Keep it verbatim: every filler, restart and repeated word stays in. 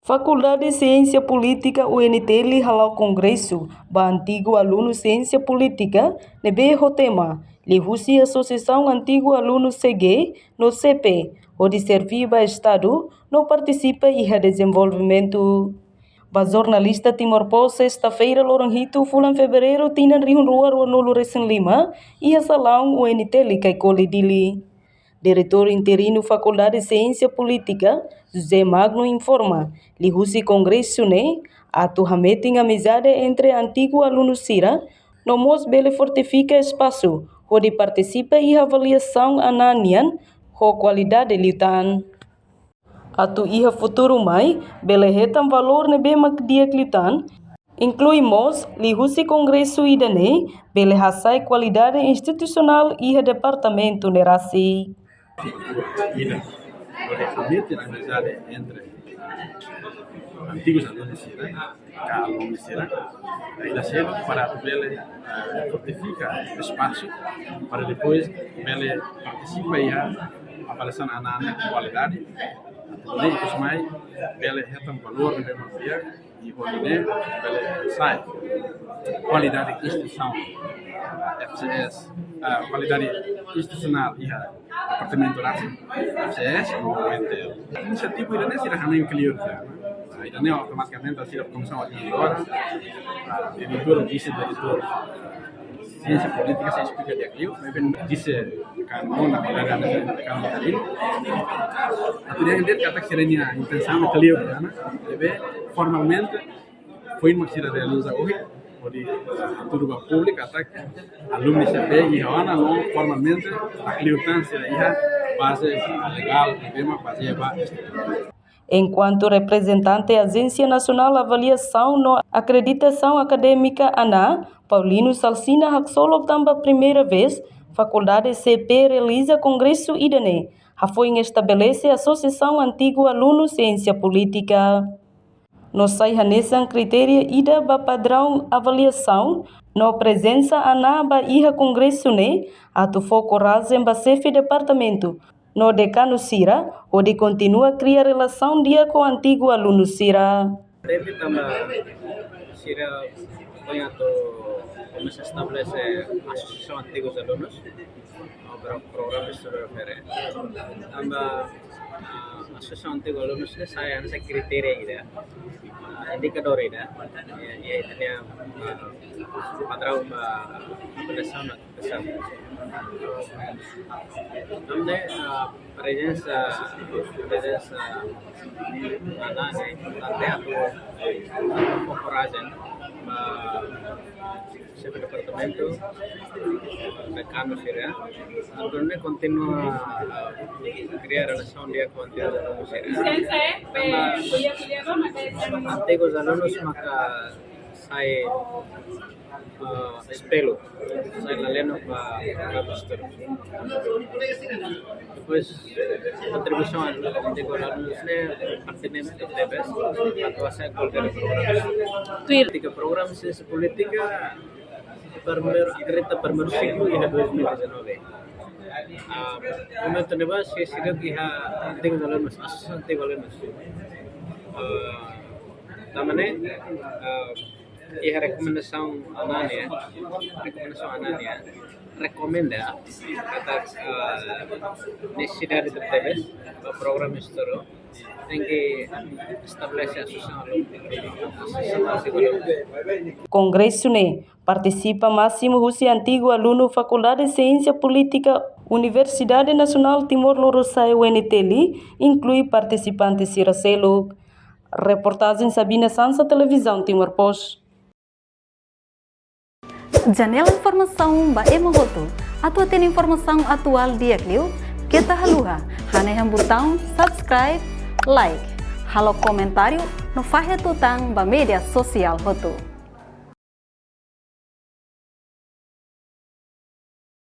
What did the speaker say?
Fakuldade Siénsia Polítika U N T L hala'o kongresu ba antigu alunu Siénsia Polítika ne'ebé ho tema liuhusi Asosiasaun Antigu Alunu C G no C P, hodi serví ba Estadu no partisipa iha dezenvolvimentu. Ba jornalista Timor Post, sesta-feira, loron hitu fulan Fevereiru, tinan rihun rua ruanulu resin lima, iha salaun U N T L Caicoli, Dili. Diretór interinu Fakuldade Siénsia Polítika, José Magno, informa liuhusi kongresu ne'e atu hametin amizade entre antigu alunu sira, no mós bele fortifika espasu hodi partisipa iha avaliasaun anaa nian ho kualidade liután. Atu iha futuru mai bele hetan valór ne'ebé mak di'ak liután, inklui mós liuhusi kongresu ida-ne'e bele hasa'e kualidade institusionál iha departamentu ne'e rasik. Ida, hodi hametin amizade entre antigu alunu sira ka alumni sira, ida seluk para atu bele, eh, fortifika espasu para depois bele partisipa iha avaliasaun anaa nian ho kualidade, atu ikus mai bele hetan valór ne'ebé mak di'ak, i hodi nune'e bele hasa'e kualidade instituisaun, F C S, eh, kualidade institusionál iha departamentu rasik, F C S no U N T L. Inisiativa ida-ne'e sira hanoin kleur, ya. Ida-ne'e automatikamente sira komisaun organizadora, ah, diretór, vise-diretór, ah, Siénsia Polítika sei esplika di'ak liu, maibé dise kan ona kolega na kan tadi. Atu dehan de'it katak sira-nia intensaun kleur, ya, ne'ebé formalmente foin mak sira realiza ohin, hodi hatudu ba públiku katak alumni C P iha ona, no formalmente hakliu tan sira iha baze legál ne'ebé mak bazeia ba estatutu. Enkuantu reprezentante Ajénsia Nasionál Avaliasaun no Akreditasaun Akadémika, anaa, Paulino Salsina, haksolok tan ba primeira vez Fakuldade C P realiza kongresu ida-ne'e, hafoin estabelese Asosiasaun Antigu Alunu Siénsia Polítika. No sai hanesan kritéria ida ba padraun avaliasaun no prezensa anaa ba iha kongresu ne'e atu fó korajen ba xefe departamentu no dekanu sira hodi kontinua kria relasaun di'ak ho antigu alunu sira. Temi tanba sira foin atu komesa estabelese Asosiasaun Antigu Alunus, no pro-, programa estudu refere. Tanba, ah, Asosiasaun Antigu Alunus ne'e sai hanesan kritéria ida, ah, indikadór ida, ya, ya, ita-nia, ah, padraun ba avaliasaun no ativasaun. Tanba, ah, prezensa, prezensa anaa ne'e importante atu, atu fó korajen ba xefe departamentu, dekanu sira, atu nune'e kontinua, eh, kria relasaun di'ak ho antigu alunus sira. Tanba antigu alunus maka sai, eh, espellu, sai lalehan ba, ba pastor. Depois, kontribuisaun antigu alunus ne'e pertinente tebes, atu hasa'e kualidade programa. Tuir. Polítika, programa Siénsia Polítika, primeiru, akredita primeiru siklu iha dois mil e dezanove. Ah, momentu ne'ebá, sei sira iha antigu alunus, Asosiasaun Antigu Alunus. Ah, tanba ne'e, ah, iha rekomendasaun anaa nian, rekomendasaun anaa nian rekomenda katak, eh, nesesidade tebes ba programa estudu, tenke estabelese asosiasaun, asosiasaun. Kongresu ne'e partisipa másimu husi antigu alunu Fakuldade Siénsia Polítika Universidade Nasionál Timor Lorosa'e, U N T L, inklui partisipante sira seluk. Reportajen Sabina Sansa, Televizaun Timor Post. Janela informasaun ba ema hotu. Atu hatene informasaun atuál di'ak liu, keta haluha hanehan butaun subscribe, like, halo komentáriu no fahe tutan ba média sosiál hotu.